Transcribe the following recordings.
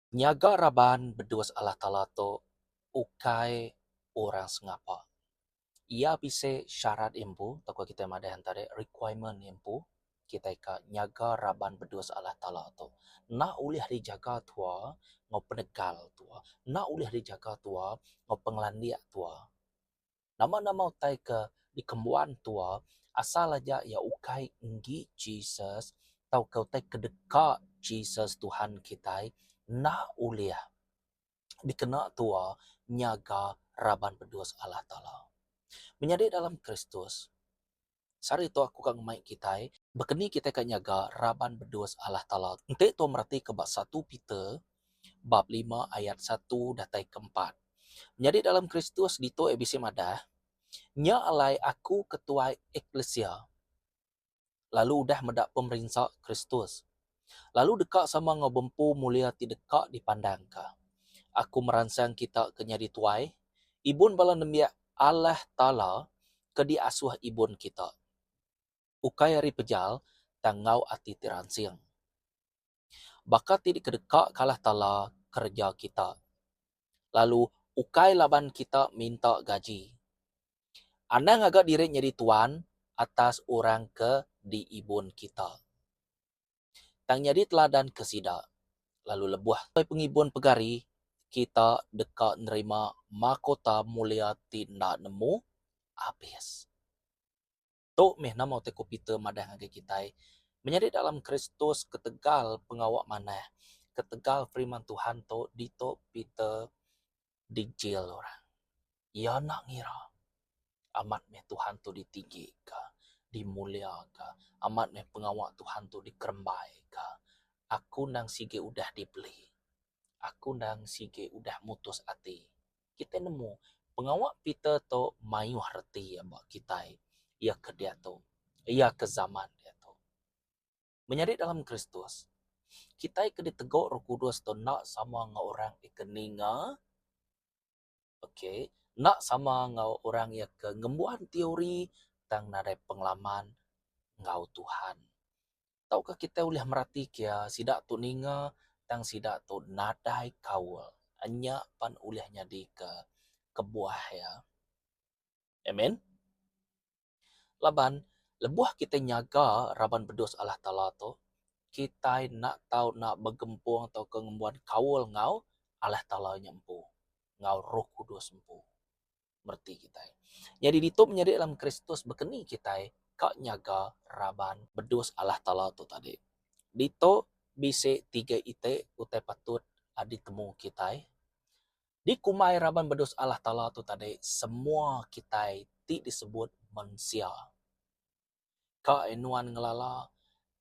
Nyaga raban bedus Allah Taala tu ukai orang sengapa. Iya bisi syarat iya empu tauka kitai madah enta deh requirement iya empu kitai ka nyaga raban bedus Allah Taala tu. Enda ulih dijaga tua enggau penegal tua, enda ulih dijaga tua enggau pengelandik tua. Nama-nama utai ke dikembuan tua asal aja iya ukai enggi Jesus tauka utai ke deka Jesus Tuhan kitai enda ulih dikena tua nyaga raban bedus Allah Taala. Menyadi dalam Kristus, sehari tu aku ka ngemai kitai bekeni kitai ka nyaga raban bedus Allah Taala. Enti tua meratika ba satu Peter bab lima ayat satu datai ke empat. Menyadi dalam Kristus ditu iya bisi madah, Nya alai aku ketuai eklisia, lalu udah meda pemerinsa Kristus, lalu deka sama enggau bempu mulia ti deka dipandangka. Aku meransang kita ke nyadi tuai, ibun bala nembiak Allah Taala ke diasuh ibun kita, ukai ari pejal tang enggau ati ti ransing. Baka ti dikedeka ke Allah Taala kereja kita, lalu ukai laban kita minta gaji. Anang ngaga diri nyadi tuan atas orang ke diibun kita. Tang nyadi teladan ke sida, lalu lebuh Tuai Pengibun pegari, kita deka nerima makota mulia ti enda nemu abis. Tu mih nama utai ku Peter madah ngagai kitai, Menyadi dalam Kristus ketegal pengawa manah, ketegal firman Tuhan tu ditu Peter dijil orang. Iya enda ngira amat mih Tuhan tu ditinggika, dimuliaka, amat mih pengawa Tuhan tu dikerembaika. Aku endang sigi udah dibeli. Aku endang sigi udah mutus ati. Kitai nemu, pengawa Peter tu mayuh reti iya ba kitai iya ke diatu, iya ke zaman diatu. Menyadi dalam Kristus, kitai ke ditegu Roh Kudus tu enda sama enggau orang ti ke ninga ok enda sama enggau orang iya ke ngembuan teori tang nadai pengalaman enggau Tuhan. Tauka kitai ulih meratika iya sida tu ninga tang sida tu nadai kaul. Nya pan ulih nyadika kebuah iya. Amen. Laban lebuh kitai nyaga raban bedus Allah Taala tu, kitai enda tau enda begempung tauka ngembuan kaul enggau Allah Taala nya empu enggau Roh Kudus empu. Mereti kitai. Nyadi ditu menyadi dalam Kristus bekeni kitai ka nyaga raban bedus Allah Taala tu tadi. Ditu bisi tiga iti utai patut ditemu kitai. Dikumbai raban bedus Allah Taala tu tadi semua kitai ti disebut mensia. Ka eh nuan ngelala,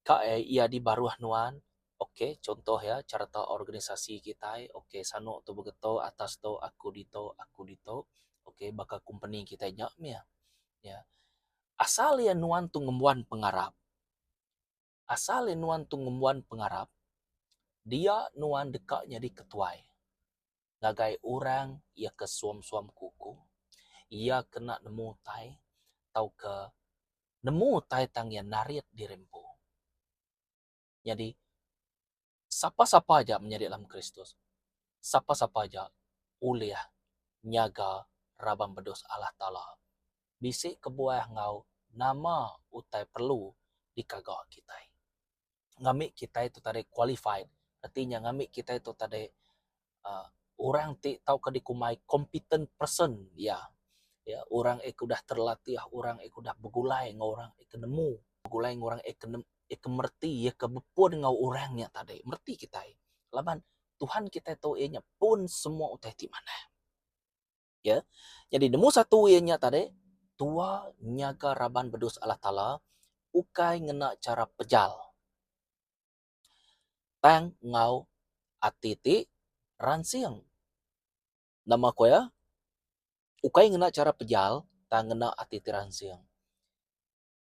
ka eh iya di baruh nuan, ok contoh iya carta organisasi kitai ok sanu tu begeto atas tu aku ditu aku ditu ok baka kompeni kitai nya mih. Ya. Asal iya nuan tu ngembuan pengarap. Asal iya nuan tu ngembuan pengarap, dia nuan deka nyadi ketuai ngagai orang iya ke suam-suam kuku, iya ke enda nemu utai tauka nemu utai tang iya narit diri empu. Nyadi, sapa-sapa aja menyadi dalam Kristus, sapa-sapa aja ulih nyaga raban bedus Allah Taala. Bisi kebuah enggau nama utai perlu dikaga kitai. Ngambi kitai tu tadi qualified reti nya ngambi kitai tu tadi uhh orang ti tauka dikumbai competent person iya. Iya orang ke udah terlatih, orang ke udah begulai enggau orang ke nemu, begulai enggau orang ke ke mereti iya ke bepun enggau orang nya tadi mereti kitai laban Tuhan kitai tu iya nya pun semua utai ti manah. Ya. Nyadi nemu satu iya nya tadi tua nyaga raban bedus Allah Taala ukai ngena chara pejal tang enggau ati ti ransing. Nama ku iya? Ukai ngena chara pejal tang ngena ati ti ransing.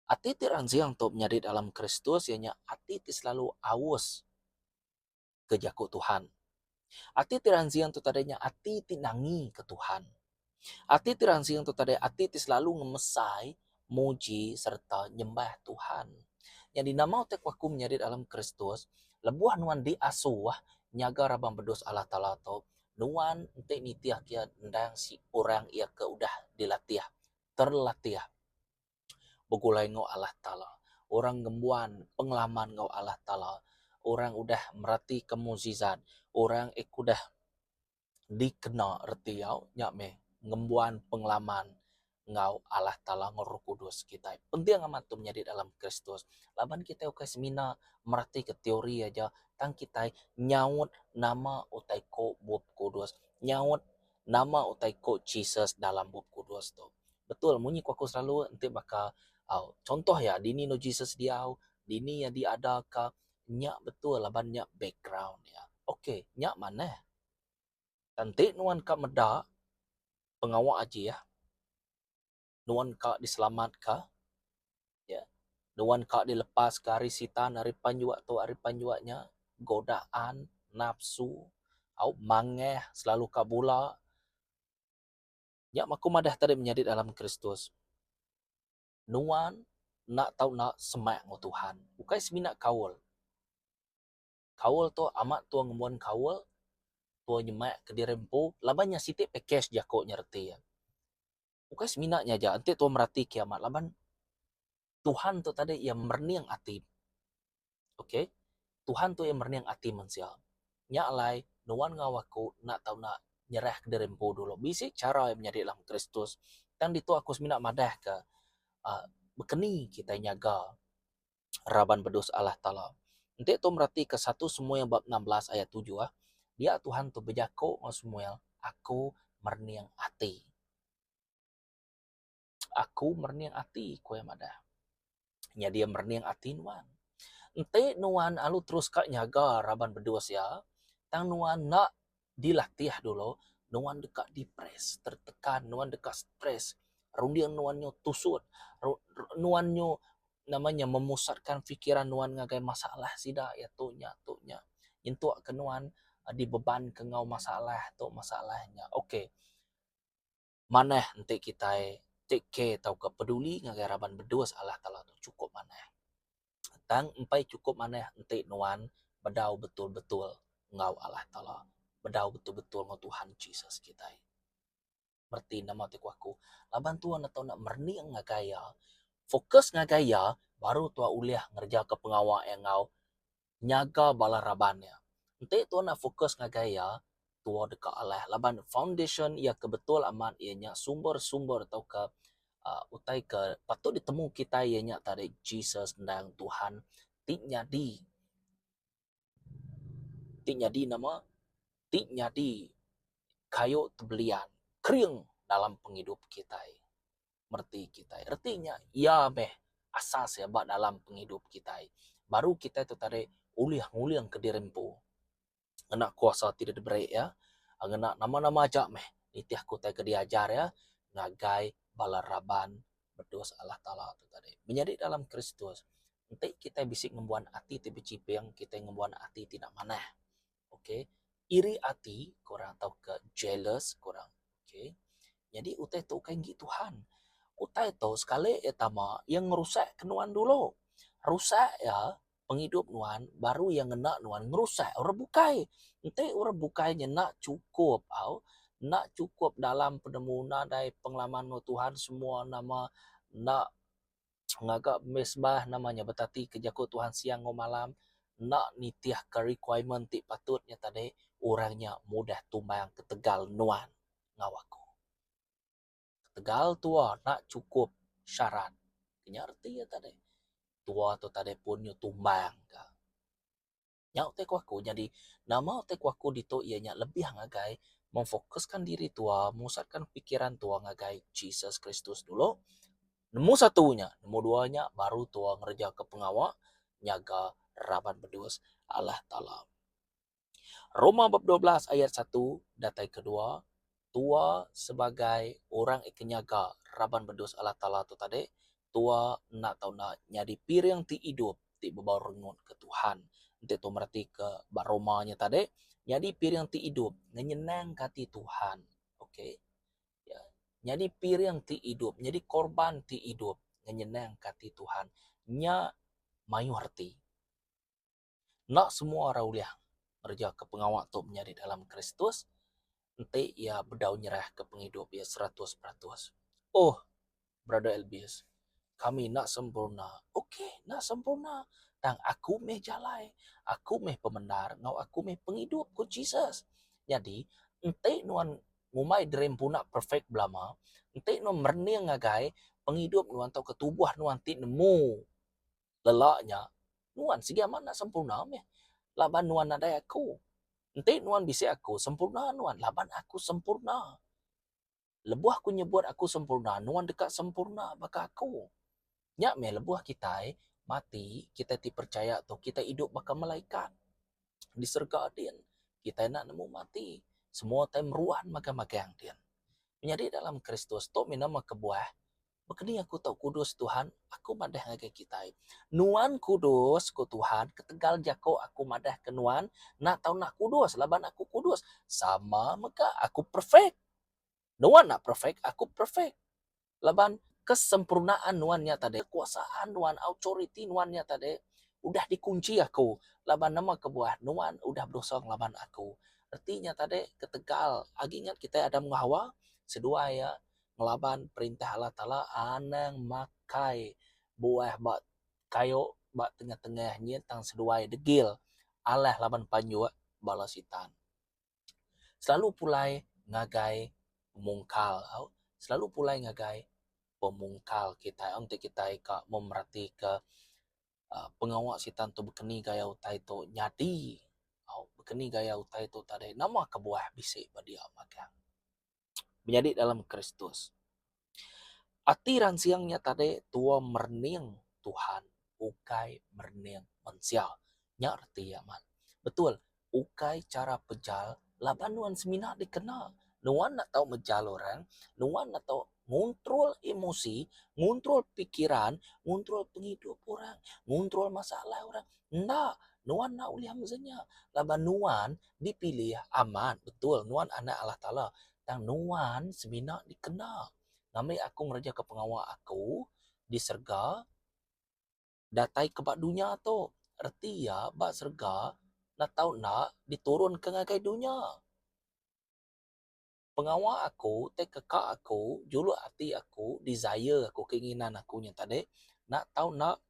Ati ti ransing tu menyadi dalam Kristus iya nya ati ti selalu aus ke jaku Tuhan. Ati ti ransing tu tadi nya ati ti nangi ke Tuhan. Ati ti ransing tu tadi ati ti selalu ngemesai. muji sereta nyembah Tuhan. Nyadi nama utai ku aku menyadi dalam Kristus, lebuh nuan diasuh nyaga raban bedus Allah Taala tu, nuan enti nitih ke endang si orang iya ke udah dilatih, terlatih begulai enggau Allah Taala. Orang ngembuan pengalaman enggau Allah Taala, orang udah meratika mukjizat, orang ik udah dikena reti au nya meh ngembuan pengalaman enggau Allah Taala enggau Roh Kudus kitai. Penting amat tu menyadi dalam Kristus laban kitai ukai semina meratika teori aja tang kitai nyaut nama utai ku Bup Kudus, nyaut nama utai ku Jesus dalam Bup Kudus tu. Betul munyi ku aku selalu enti baka au contoh iya dini endur Jesus diau, dini iya diadaka nya betul laban nya background iya. Ok nya manah. Enti nuan ka meda pengawa ajih nuan ka diselamatka ya nuan ka dilepaska ari sitan ari panjuk tu ari panjuk nya godaan nafsu au mangah selalu ka bula nya meh aku madah tadi menyadi dalam Kristus. Nuan enda tau enda semak enggau Tuhan ukai semina kaul. Kaul tu amat tua ngembuan kaul tua nyemak kediri empu laban nya siti pakej jaku nya reti iya. Ukai semina nya aja enti tua merati ke amat laban Tuhan tu tadi iya merening ati. Ok Tuhan tu iya merening ati mensia. Nya alai nuan enggau aku enda tau enda nyerah kediri empu dulu. Bisi chara iya menyadi dalam Kristus tang ditu aku semina madah ka uhh bekeni kitai nyaga raban bedus Allah Taala. Enti tu meratika satu Samuel bab 16 ayat tujuh, dia Tuhan tu bejaku enggau Samuel, Aku merening ati. Aku merening ati, ku iya madah. Nyadi iya merening ati nuan. Enti nuan alu terus ka nyaga raban bedus iya, tang nuan enda dilatih dulu, nuan deka depress, tertekan, nuan deka stress, runding nuan nyu tusut, nuan nyu nama nya memusatkan fikiran nuan ngagai masalah sida iya tu nya tu nya nyentuk ke nuan dibebanka enggau masalah tu masalah nya. Ok manah enti kitai take care tauka peduli ngagai raban bedus Allah Taala tu chukup manah. Tang empai chukup manah enti nuan bedau betul-betul enggau Allah Taala bedau betul-betul enggau Tuhan Jesus kitai. Mereti nama ti ku aku. Laban tua enda tau enda merening ngagai iya, fokus ngagai iya baru tua ulih ngerejaka pengawa iya enggau nyaga bala raban iya. Enti tua enda fokus ngagai iya, tua deka alah laban foundation iya ke betul amat iya nya sumber-sumber tauka uhh utai ke patut ditemu kitai iya nya tadi Jesus endang Tuhan ti nyadi ti nyadi nama ti nyadi kayu tebelian kering dalam pengidup kitai mereti kitai. Reti nya iya meh asas iya ba dalam pengidup kitai. Baru kitai tu tadi ulih nguling kediri empu ngena kuasa ti diberi iya ngena nama-nama aja meh nitih ku utai ke diajar iya ngagai bala raban bedus Allah Taala tu tadi. Menyadi dalam Kristus enti kitai bisi ngembuan ati ti bechiping kitai ngembuan ati ti enda manah. Ok iri ati ku orang tauka jealous ku orang ok nyadi utai tu ukai enggi Tuhan utai tu sekali iya tama iya ngerusak ke nuan dulu rusak iya pengidup nuan baru iya ngena nuan ngerusak orang bukai enti orang bukai nya enda chukup au enda chukup dalam penemu nadai pengalaman enggau Tuhan semua nama enda ngaga mezbah nama nya betati ke jaku Tuhan siang enggau malam enda nitih ke requirement ti patut nya tadi orang nya mudah tumbang ketegal nuan enggau aku. Ketegal tua enda chukup syarat nya reti iya tadi tua tu tadi pun nyu tumbang ka. Nya utai ku aku nyadi nama utai ku aku ditu iya nya lebih ngagai memfokuskan diri tua musatkan pikiran tua ngagai Jesus Kristus dulu. Nemu satu nya, nemu dua nya baru tua ngereja ke pengawa nyaga raban bedus Allah Taala. Roma bab 12 ayat satu datai ke dua, tua sebagai orang ke nyaga raban bedus Allah Taala tu tadi, tua enda tau enda nyadi piring ti idup ti bebau rengut ke Tuhan. Enti tu mereti ke ba Roma nya tadi, nyadi piring ti idup ngenyenangka ati Tuhan. Ok. Ya. Nyadi piring ti idup, nyadi korban ti idup. ngenyenangka ati Tuhan nya mayuh reti. Enda semua orang ulih ngerejaka pengawa tu menyadi dalam Kristus enti iya bedau nyerahka pengidup iya 100%. Oh, Brother Elvis, kami enda sempurna. Okey, enda sempurna. Tang aku meh jalai, aku meh pemendar enggau aku meh pengidup, ku Jesus. Nyadi, enti nuan ngumbai diri empu enda perfect belama, enti nuan merening ngagai pengidup nuan tauka tubuh nuan ti nemu lelak nya, nuan sigi amat enda sempurna meh laban nuan nadai aku. Enti nuan bisi aku, sempurna nuan laban aku sempurna. Lebuh aku nyebut aku sempurna, nuan deka sempurna baka aku. Nya meh lebuh kitai mati, kitai ti percaya tu kitai idup baka malaikat di serega din. Kitai enda nemu mati. Semua utai meruan magang-magang din. Menyadi dalam Kristus tu mih nama kebuah Baka ni aku tau kudus Tuhan? Aku madah ngagai kitai. Nuan kudus, ku Tuhan, ketegal jako aku madah ke nuan, enda tau enda kudus laban aku kudus. Sama mega aku perfect. Nuan enda perfect, aku perfect. Laban kesempurnaan nuan nya tadi, kekuasaan nuan, authority nuan nya tadi udah dikunchi aku laban nama kebuah nuan udah bedosa ngelaban aku. Reti nya tadi ketegal agi ingat kitai Adam enggau Hawa seduai iya ngelaban perintah Allah Taala anang makai buah ba kayu ba tengah-tengah nyin tang seduai degil alah laban panjuk bala sitan. Selalu pulai ngagai pemungkal au selalu pulai ngagai pemungkal kitai enti kitai ka memeratika uhh pengawa sitan tu bekeni gaya utai tu nyadi au bekeni gaya utai tu tadi nama kebuah bisi ba dia magang. Menyadi dalam Kristus. Ati ransing nya tadi tua merening Tuhan ukai merening mensia. Nya reti iya amat. Betul, ukai chara pejal laban nuan semina dikena. Nuan enda tau mejal orang, nuan enda tau ngontrol emosi, ngontrol pikiran, ngontrol pengidup orang, ngontrol masalah orang. Enda, nuan enda ulih mesen nya laban nuan dipilih amat betul nuan anak Allah Taala tang nuan semina dikena ngambi aku ngerejaka pengawa aku di serega datai ke ba dunya tu. Reti iya ba serega enda tau enda diturunka ngagai dunya. Pengawa aku tai keka aku juluk ati aku desire aku keinginan aku nya tadi enda tau enda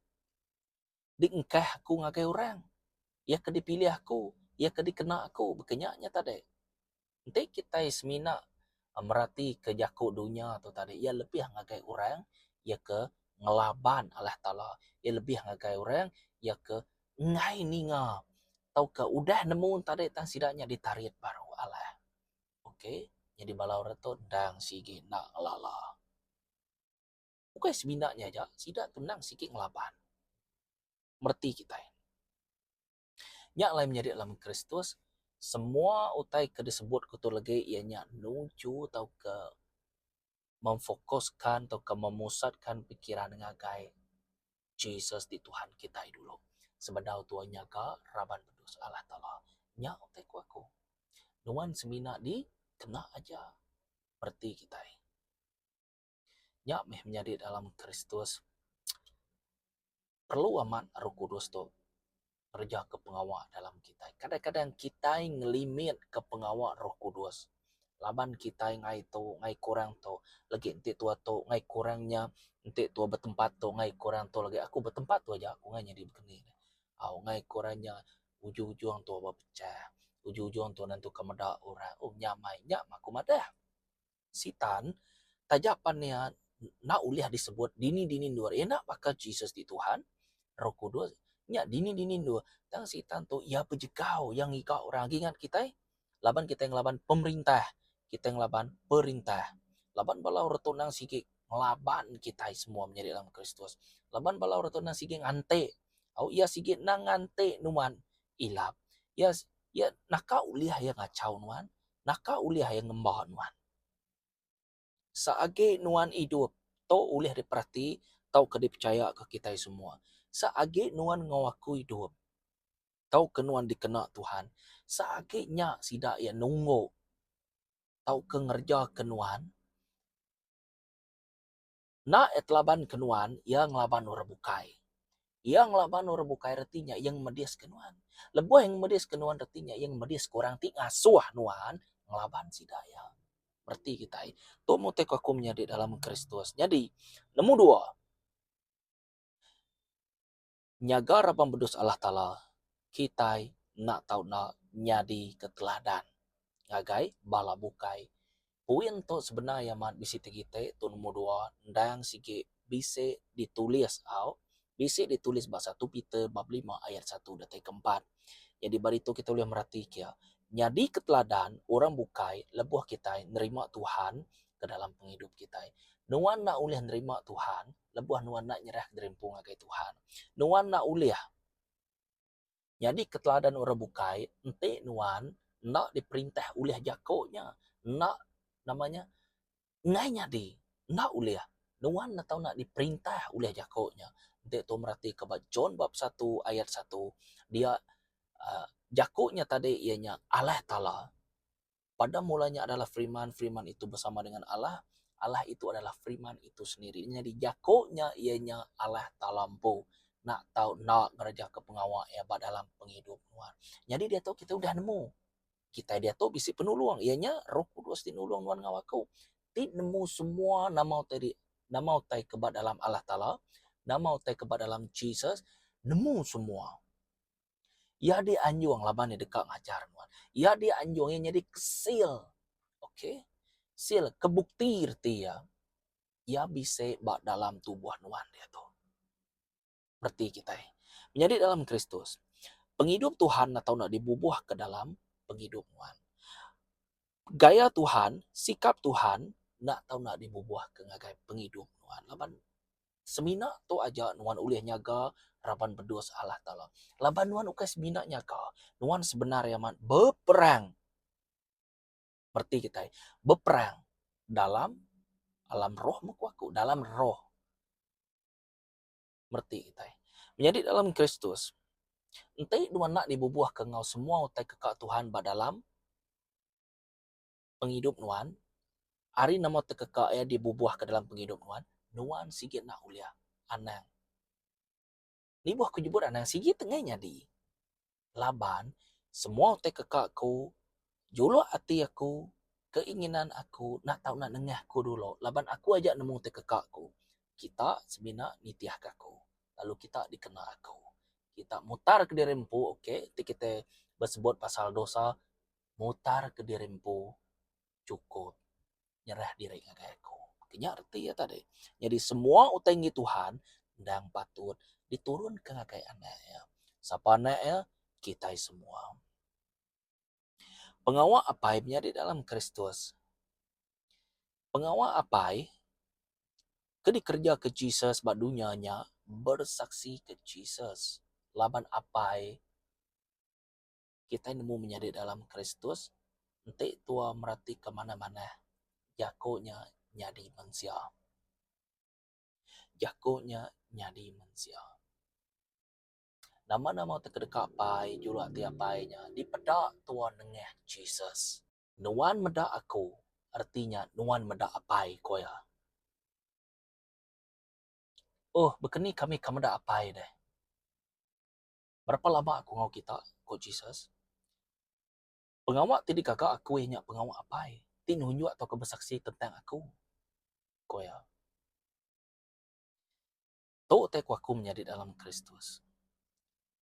diengkah aku ngagai orang. Iya ke dipilih aku, iya ke dikena aku baka nya nya tadi. Enti kitai semina meratika jaku dunya tu tadi iya lebih ngagai orang iya ke ngelaban Allah Taala, iya lebih ngagai orang iya ke enggai ninga tauka udah nemu tadi tang sida nya ditarit baru alah. Okey, nyadi bala orang tu endang sigi enda ngelala. Ukai semina nya aja, sida tu endang sigi ngelaban. Mereti kitai. Nya alai menyadi dalam Kristus, semua utai ke disebut ku tu legi iya nya nuju tauka memfokuskan tauka memusatkan pikiran ngagai Jesus ti Tuhan kitai dulu sebedau tuai nyaga raban bedus Allah Taala. Nya utai ku aku. Nuan semina dikena aja mereti kitai. Nya meh menyadi dalam Kristus. Perlu amat Roh Kudus tu ngerejaka pengawa dalam kitai. Kadang-kadang kitai ngelimitka pengawa Roh Kudus laban kitai ngai tu ngai kurang tu legi enti tua tu ngai kurang nya enti tua betempat tu ngai kurang tu legi aku betempat tu aja aku ngai nyadi bekeni ne. Au ngai kurang nya ujung-ujung tua bepecah ujung-ujung tua nentuka meda orang oh nyamai nya mah aku madah. Sitan, taja pan iya enda ulih disebut dini-dini endur, iya enda baka Jesus ti Tuhan, Roh Kudus, nya dini-dini endur. Tang Sitan tu iya bejegau, iya ngiga orang. Agi ingat kitai? Laban kitai ngelaban pemerintah, kitai ngelaban perintah. Laban bala orang tu endang sigi ngelaban kitai semua menyadi dalam Kristus. Laban bala orang tu endang sigi nganti. Au iya sigi endang nganti nuan ilap. Iya iya naka ulih iya ngachau nuan, Naka ulih iya ngemba nuan. Seagi nuan idup, tu ulih diperati tauka dipechayaka kitai semua. Seagi nuan enggau aku idup, tauka nuan dikena Tuhan, seagi nya sida iya nunggu tauka ngerejaka nuan. Enda iya telaban ke nuan, iya ngelaban orang bukai. Iya ngelaban orang bukai reti nya iya ngemediska nuan. Lebuh iya ngemediska nuan reti nya iya ngemediska orang ti ngasuh nuan ngelaban sida iya. Reti kitai. Tu meh utai ku aku menyadi dalam Kristus. Nyadi, nemu dua. Nyaga raban bedus Allah Taala kitai enda tau enda nyadika teladan ngagai bala bukai. Puin tu sebenar iya amat bisi tegite tu nombor dua endang sigi bisi ditulis au bisi ditulis ba satu Peter bab lima ayat satu datai ke empat. Nyadi ba ditu kitai ulih meratika nyadika teladan orang bukai lebuh kitai nerima Tuhan ke dalam pengidup kitai. Nuan enda ulih nerima Tuhan lebuh nuan enda nyerah diri empu ngagai Tuhan. Nuan enda ulih nyadi ke teladan orang bukai enti nuan enda diperintah ulih jaku nya enda nama nya enggai nyadi enda ulih nuan enda tau enda diperintah ulih jaku nya. Enti tu meratika ba John bab satu ayat satu dia uhh jaku nya tadi iya nya Allah Taala. Pada mulanya adalah Firman, Firman itu bersama dengan Allah, Allah itu adalah Firman itu sendiri. Nyadi jaku nya iya nya Allah Taala empu enda tau enda ngerejaka pengawa iya ba dalam pengidup nuan. Nyadi diatu kitai udah nemu, kitai diatu bisi penulung iya nya Roh Kudus ti nulung nuan enggau aku ti nemu semua nama utai di nama utai ke ba dalam Allah Taala, nama utai ke ba dalam Jesus, nemu semua. Iya dianjung laban iya deka ngajar nuan. Iya dianjung iya nyadi kesil. Okay. Sil ke bukti reti iya. Iya bisi ba dalam tubuh nuan diatu. Reti kitai. Menyadi dalam Kristus, pengidup Tuhan enda tau enda dibubuh ke dalam pengidup nuan. Gaya Tuhan, sikap Tuhan enda tau enda dibubuh ke ngagai pengidup nuan laban Semina tu aja nuan ulih nyaga raban bedus Allah Taala. Laban nuan ukai semina nyaga, nuan sebenar iya amat beperang. Reti kitai, beperang dalam alam roh meh ku aku, dalam roh. Mereti kitai. Menyadi dalam Kristus, enti nuan enda dibubuhka enggau semua utai ke ka Tuhan ba dalam pengidup nuan, ari nama tekeka iya dibubuhka dalam pengidup nuan, nuan sigi enda ulih anang. Nibuh ku nyebut anang sigi tengah nyadi. Laban semua utai keka aku, juluk ati aku, keinginan aku enda tau enda nengah aku dulu laban aku aja nemu utai keka aku. Kita semina nitihka aku lalu kita dikena aku. Kita mutar kediri empu ok ti kitai besebut pasal dosa mutar ke diri empu chukup nyerah diri ngagai aku. Nya reti iya tadi. Nyadi semua utai enggi Tuhan endang patut diturunka ngagai anak iya. Sapa anak iya? Kitai semua. Pengawa apai menyadi dalam Kristus. Pengawa apai ke dikerejaka Jesus ba dunya nya bersaksika Jesus laban apai Kitai nemu menyadi dalam Kristus enti tua meratika manah-manah jaku nya nyadi mensia. Jaku nya nyadi mensia. Nama-nama ti kedeka apai, juluk ati apai nya dipeda tua nengah Jesus. Nuan meda aku, reti nya nuan meda apai, ku iya. Oh, baka ni kami ka meda apai deh? Berapa lama aku enggau kita? ku Jesus. Pengawa ti digaga aku iya nya pengawa Apai ti nunjuk tauka besaksi tentang aku, ku iya. Tu utai ku aku menyadi dalam Kristus.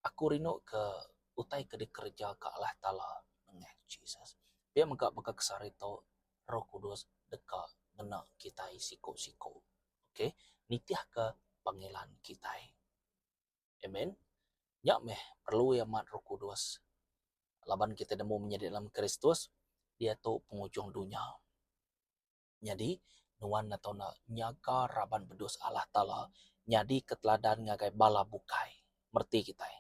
Aku rindu ke utai ke dikereja ka Allah Taala nengah Jesus. Pia mega baka ke sehari tu Roh Kudus deka ngena kitai siku-siku. Okay, nitihka panggilan kitai. Amen. Nya meh perlu iya amat Roh Kudus. Laban kitai nemu menyadi dalam Kristus, diatu pengujung dunya. Nyadi, nuan enda tau enda nyaga raban bedus Allah Taala nyadika teladan ngagai bala bukai. Mereti kitai.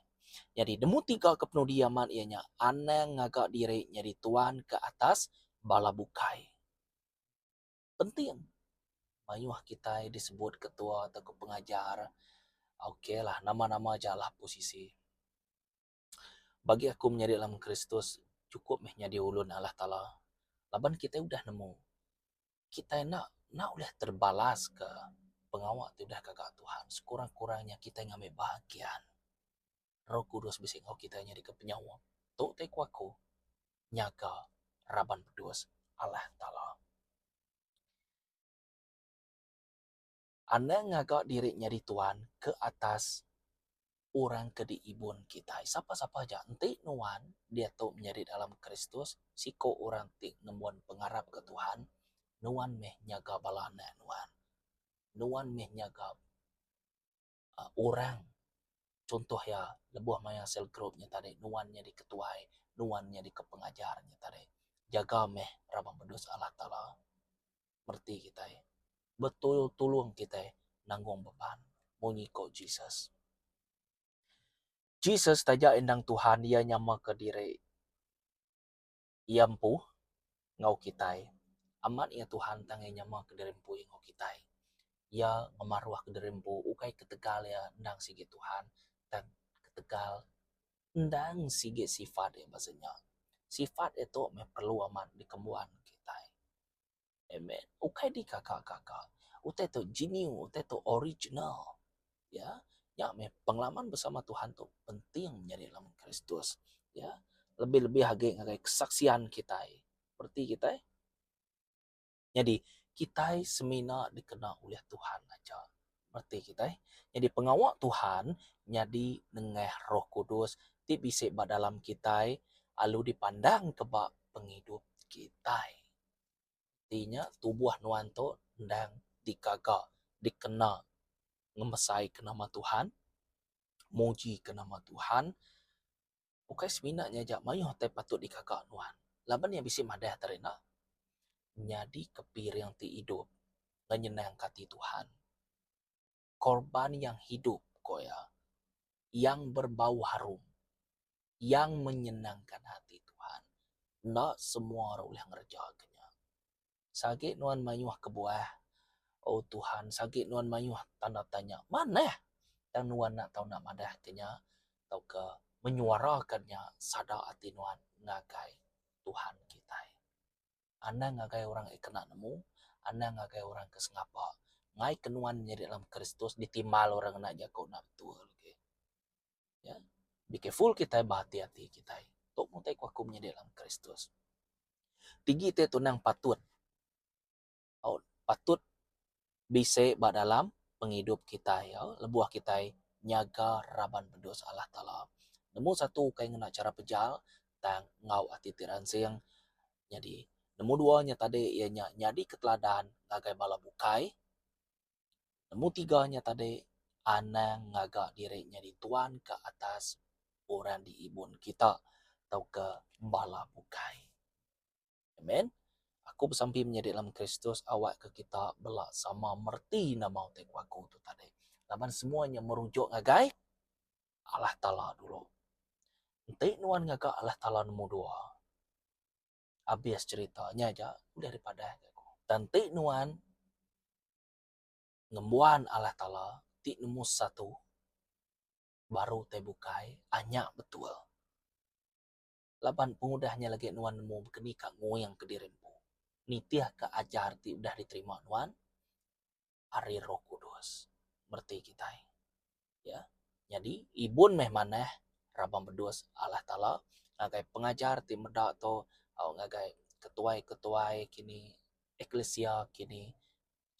Nyadi, nemu tiga ke penudi amat iya nya anang ngaga diri nyadi tuan ke atas bala bukai. Penting. Mayuh kitai disebut ketua tauka pengajar ok lah nama-nama aja lah posisi. Bagi aku menyadi dalam Kristus chukup meh nyadi ulun Allah Taala laban kitai udah nemu kitai enda enda ulih terbalas ke. Pengawa ti udah gaga Tuhan sekurang-kurang nya kitai ngambi bahagian. Roh Kudus bisi enggau kitai nyadika penyaup. Tu ti ku aku nyaga raban bedus Allah Taala. Anang ngaga diri nyadi tuan ke atas orang ke diibun kitai. Sapa-sapa aja enti nuan diatu menyadi dalam Kristus siku orang ti ngembuan pengarap ke Tuhan, nuan meh nyaga bala anak nuan. Nuan meh nyaga uhh orang chuntoh iya lebuh maya cell group nya tadi nuan nyadi ketuai, nuan nyadi ke pengajar nya tadi. Jaga meh raban bedus Allah Taala. Mereti kitai. Betul tulung kitai nanggung beban munyi ko Jesus. Jesus taja endang Tuhan iya nyamaka diri iya empu enggau kitai. Amat iya Tuhan tang iya nyamaka diri empu iya enggau kitai. Iya ngemaruhka diri empu ukai ketegal iya endang sigi Tuhan tang ketegal Endang sigi sifat iya ba senya. Sifat iya tu meh perlu amat dikembuan kitai. Amen. Ukai dikaka-kaka. Utai tu genuine, utai tu original. Ya, nya meh pengalaman bersama Tuhan tu penting nyadi dalam Kristus. Ya, lebih-lebih agi ngagai kesaksian kitai. Reti kitai. Nyadi, kitai semina dikena ulih Tuhan aja. Reti kitai, nyadi pengawa Tuhan nyadi nengah Roh Kudus ti bisi ba dalam kitai alu dipandangka ba pengidup kitai. Reti nya tubuh nuan tu endang digaga dikena ngemesaika nama Tuhan, mujika nama Tuhan. Ukai semina nya aja mayuh utai patut digaga nuan laban iya bisi madah terina nyadika piring ti idup ngenyenangka ati Tuhan. Korban yang hidup ko iya yang berbau harum yang menyenangkan hati Tuhan. Enda semua orang ulih ngereja ke nya. Sagi nuan mayuh kebuah oh Tuhan sagi nuan mayuh tanda tanya manah tang nuan enda tau enda madah ke nya tauka menyuarakan nya sada ati nuan ngagai Tuhan kitai. Anang ngagai orang ke kena nemu anang ngagai orang ke sengapa ngai ke nuan nyadi dalam Kristus ditimbal orang ngena jaku enda betul agi. Ya. Be careful kitai ba ati-ati kitai. Tu mung utai ku aku menyadi dalam Kristus. Tinggi ti tunang patut. Au patut bisi ba dalam pengidup kitai au lebuh kitai nyaga raban bedus Allah Taala. Nemu satu ukai ngena chara pejal tang enggau ati ti ransing nyadi. Nemu dua nya tadi iya nya nyadi ke teladan ngagai bala bukai. Nemu tiga nya tadi anang ngaga diri nyadi tuan ke atas orang diibun kita tauka bala bukai. Amen. Aku besampi menyadi dalam Kristus awakka kita bela sama mereti nama utai ku aku tu tadi. Laban semua nya merujuk ngagai Allah Taala dulu. Enti nuan ngaga Allah Taala nemu dua, abis cherita nya aja ulih dipadah ga aku. Tang enti nuan ngembuan Allah Taala ti nemu satu baru utai bukai anya betul. Laban pengudah nya lagi nuan nemu baka ni ka nguing kediri empu nitihka ajar ti udah diterima nuan ari Roh Kudus. Mereti kitai. Ya. Nyadi ibun meh manah raban bedus Allah Taala ngagai pengajar ti meda tu au ngagai ketuai-ketuai kini eklesia kini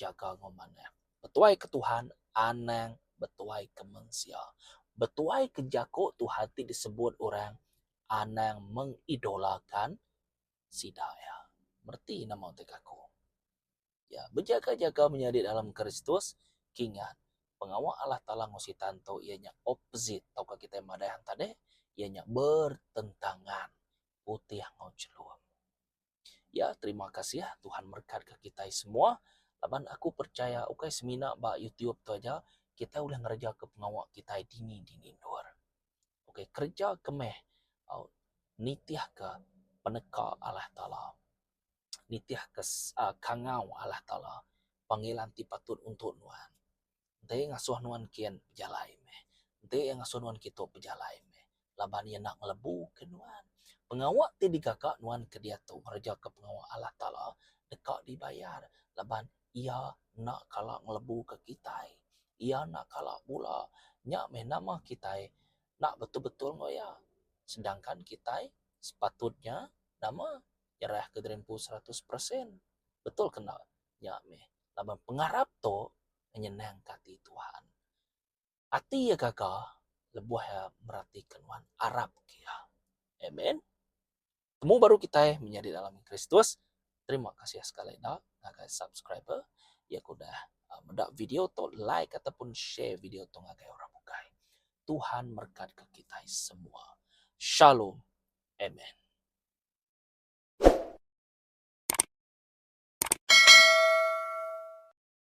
jaga enggau manah. Betuai ke Tuhan anang betuai ke mensia. Betuai ke jaku Tuhan ti disebut orang anang mengidolakan sida iya. Mereti nama utai ke aku. Ya, bejaga-jaga menyadi dalam Kristus, kingat, pengawa Allah Taala enggau Sitan tu iya nya opposite tauka kitai madah tadi iya nya bertentangan putih enggau chelum. Ya, terima kasih Tuhan merekatka kitai semua laban aku percaya ukai semina ba YouTube tu aja kitai ulih ngerejaka pengawa kitai dini-dini endur. Okey, kereja ke meh nitihka peneka Allah Taala. Nitihka kangau Allah Taala panggilan ti patut untuk nuan. Enti ngasuh nuan kin bejalai meh. Enti iya ngasuh nuan kitu bejalai meh. Laban iya enda ngelebuka nuan. Pengawa ti digaga nuan ke diatu ngerejaka pengawa Allah Taala deka dibayar laban. Iya enda kala ngelebuka kitai. Iya enda kala bula. Nya meh nama kitai enda betul-betul enggau Iya. Sedangkan kitai sepatutnya nama nyerahka diri empu 100%. Betul ke enda? Nya meh laban pengarap tu ngenyenangka ati Tuhan. Ati iya gaga lebuh iya meratika nuan arap ke iya. Amen. Temu baru kitai menyadi dalam Kristus. Terima kasih sekali enda ngagai subscriber iya ke udah ah, meda video tu like ataupun share video tu ngagai orang bukai. Tuhan merekatka kitai semua. Shalom. Amen.